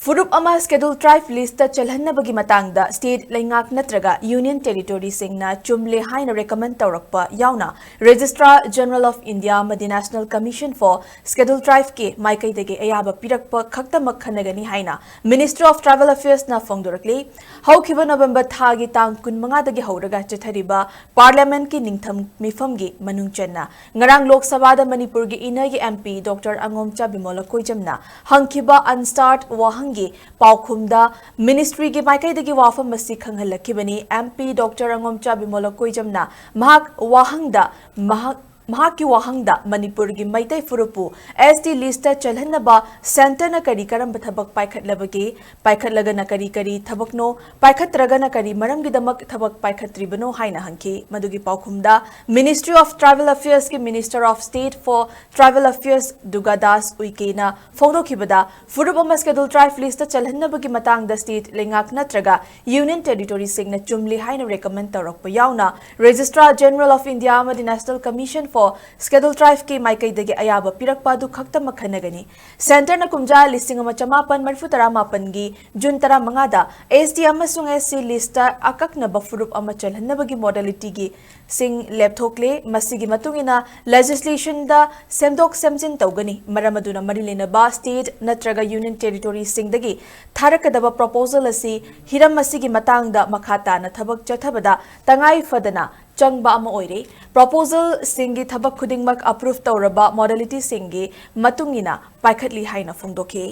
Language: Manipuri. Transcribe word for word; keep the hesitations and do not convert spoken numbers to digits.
ꯐꯨꯔꯨꯞ ꯑꯃ Scheduled Tribe list ꯇ ꯆꯜꯍꯟꯅꯕꯒꯤ ꯃꯇꯥꯡꯗ state ꯂꯩꯉꯥꯛ ꯅꯠꯇ꯭ꯔꯒ union territory ꯁꯤꯡꯅ ꯆꯨꯝꯂꯦ ꯍꯥꯏꯅ recommend ꯇꯧꯔꯛꯄ ꯌꯥꯎꯅ Registrar General of India ꯑꯃꯗꯤ National Commission for Scheduled Tribe ꯀꯤ ꯃꯥꯏꯀꯩꯗꯒꯤ ꯑꯌꯥꯕ ꯄꯤꯔꯛꯄ ꯈꯛꯇꯃꯛ ꯈꯟꯅꯒꯅꯤ ꯍꯥꯏꯅ Ministry of Tribal Affairs ꯅ ꯐꯣꯡꯗꯣꯔꯛꯂꯤ꯫ ꯍꯧꯈꯤꯕ ꯅꯕꯦꯝꯕꯔ ꯊꯥꯒꯤ ꯇꯥꯡ ꯀꯨꯟꯃꯉꯥꯗꯒꯤ ꯍꯧꯔꯒ ꯆꯠꯊꯔꯤꯕ Parliament ꯀꯤ ꯅꯤꯡꯊꯝ ꯃꯤꯐꯝꯒꯤ ꯃꯅꯨꯡ ꯆꯟꯅ ꯉꯔꯥꯡ ꯂꯣꯛ ꯁꯚꯥꯗ ꯃꯅꯤꯄꯨꯔꯒꯤ ꯏꯅꯔꯒꯤ M P Doctor ꯑꯉꯣꯝꯆꯥ ꯕꯤꯃꯣꯂ ꯀꯣꯏꯖꯝꯅ ꯍꯪꯈꯤꯕ unanswered ꯋꯥꯍꯪꯒꯤ ꯄꯥꯎꯈꯨꯝꯗ ministry ꯒꯤ ꯃꯥꯏꯀꯩꯗꯒꯤ ꯋꯥꯐꯝ ꯑꯁꯤ ꯈꯪꯍꯜꯂꯛꯈꯤꯕꯅꯤ꯫ M P Doctor ꯑꯉꯣꯝꯆꯥ ꯕꯤꯃꯣꯂ ꯀꯣꯏꯖꯝꯅ ꯃꯍꯥꯛ ꯋꯥꯍꯪꯗ, ꯃꯍꯥꯛ, ꯃꯍꯥꯛꯀꯤ ꯋꯥꯍꯪꯗ ꯃꯅꯤꯄꯨꯔꯒꯤ ꯃꯩꯇꯩ ꯐꯨꯔꯨꯞꯄꯨ S T list ꯇ ꯆꯜꯍꯟꯅꯕ centre ꯅ ꯀꯔꯤ ꯀꯔꯝꯕ ꯊꯕꯛ ꯄꯥꯏꯈꯠꯂꯕꯒꯦ? ꯄꯥꯏꯈꯠꯂꯒꯅ ꯀꯔꯤ ꯀꯔꯤ ꯊꯕꯛꯅꯣ? ꯄꯥꯏꯈꯠꯇ꯭ꯔꯒꯅ ꯀꯔꯤ ꯃꯔꯝꯒꯤꯗꯃꯛ ꯊꯕꯛ ꯄꯥꯏꯈꯠꯇ꯭ꯔꯤꯕꯅꯣ ꯍꯥꯏꯅ ꯍꯪꯈꯤ꯫ ꯃꯗꯨꯒꯤ ꯄꯥꯎꯈꯨꯝꯗ Ministry of Tribal Affairs ꯀꯤ Minister of State for Tribal Affairs Durgadas ꯎꯏꯀꯦꯅ ꯐꯣꯡꯗꯣꯛꯈꯤꯕꯗ, ꯐꯨꯔꯨꯞ ꯑꯃ Scheduled Tribe list ꯇ ꯆꯜꯍꯟꯅꯕꯒꯤ ꯃꯇꯥꯡꯗ state ꯂꯩꯉꯥꯛ ꯅꯠꯇ꯭ꯔꯒ union territory ꯁꯤꯡꯅ ꯆꯨꯝꯂꯤ ꯍꯥꯏꯅ recommend ꯇꯧꯔꯛꯄ ꯌꯥꯎꯅ Registrar General of India ꯑꯃꯗꯤ National Commission for Scheduled Tribe ꯀꯤ ꯃꯥꯏꯀꯩꯗꯒꯤ ꯑꯌꯥꯕ ꯄꯤꯔꯛꯄ ꯑꯗꯨ ꯈꯛꯇꯃꯛ ꯈꯟꯅꯒꯅꯤ꯫ Centre ꯅ ꯀꯨꯝꯖꯥ ꯂꯤꯁꯤꯡ ꯑꯃ ꯆꯃꯥꯄꯟ ꯃꯔꯤꯐꯨ ꯇꯔꯥ ꯃꯥꯄꯟꯒꯤ June ꯇꯔꯥꯃꯉꯥꯗ S T ꯑꯃꯁꯨꯡ S C list ꯇ ꯑꯀꯛꯅꯕ ꯐꯨꯔꯨꯞ ꯑꯃ ꯆꯜꯍꯟꯅꯕꯒꯤ modality ꯒꯤ ꯁꯤꯡ ꯂꯦꯞꯊꯣꯛꯂꯦ꯫ ꯃꯁꯤꯒꯤ ꯃꯇꯨꯡ ꯏꯟꯅ legislation ꯗ ꯁꯦꯝꯗꯣꯛ ꯁꯦꯝꯖꯤꯟ ꯇꯧꯒꯅꯤ꯫ ꯃꯔꯝ ꯑꯗꯨꯅ ꯃꯔꯤ ꯂꯩꯅꯕ state ꯅꯠꯇ꯭ꯔꯒ union territory ꯁꯤꯡꯗꯒꯤ ꯊꯥꯔꯛꯀꯗꯕ proposal ꯑꯁꯤ ꯍꯤꯔꯝ ꯑꯁꯤꯒꯤ ꯃꯇꯥꯡꯗ ꯃꯈꯥ ꯇꯥꯅ ꯊꯕꯛ ꯆꯠꯊꯕꯗ ꯇꯉꯥꯏ ꯐꯗꯅ ꯆꯪꯕ ꯑꯃ ꯑꯣꯏꯔꯦ꯫ Proposal ꯁꯤꯡꯒꯤ ꯊꯕꯛ ꯈꯨꯗꯤꯡꯃꯛ approve ꯇꯧꯔꯕ modality ꯁꯤꯡꯒꯤ ꯃꯇꯨꯡ ꯏꯟꯅ ꯄꯥꯏꯈꯠꯂꯤ ꯍꯥꯏꯅ ꯐꯣꯡꯗꯣꯛꯈꯤ꯫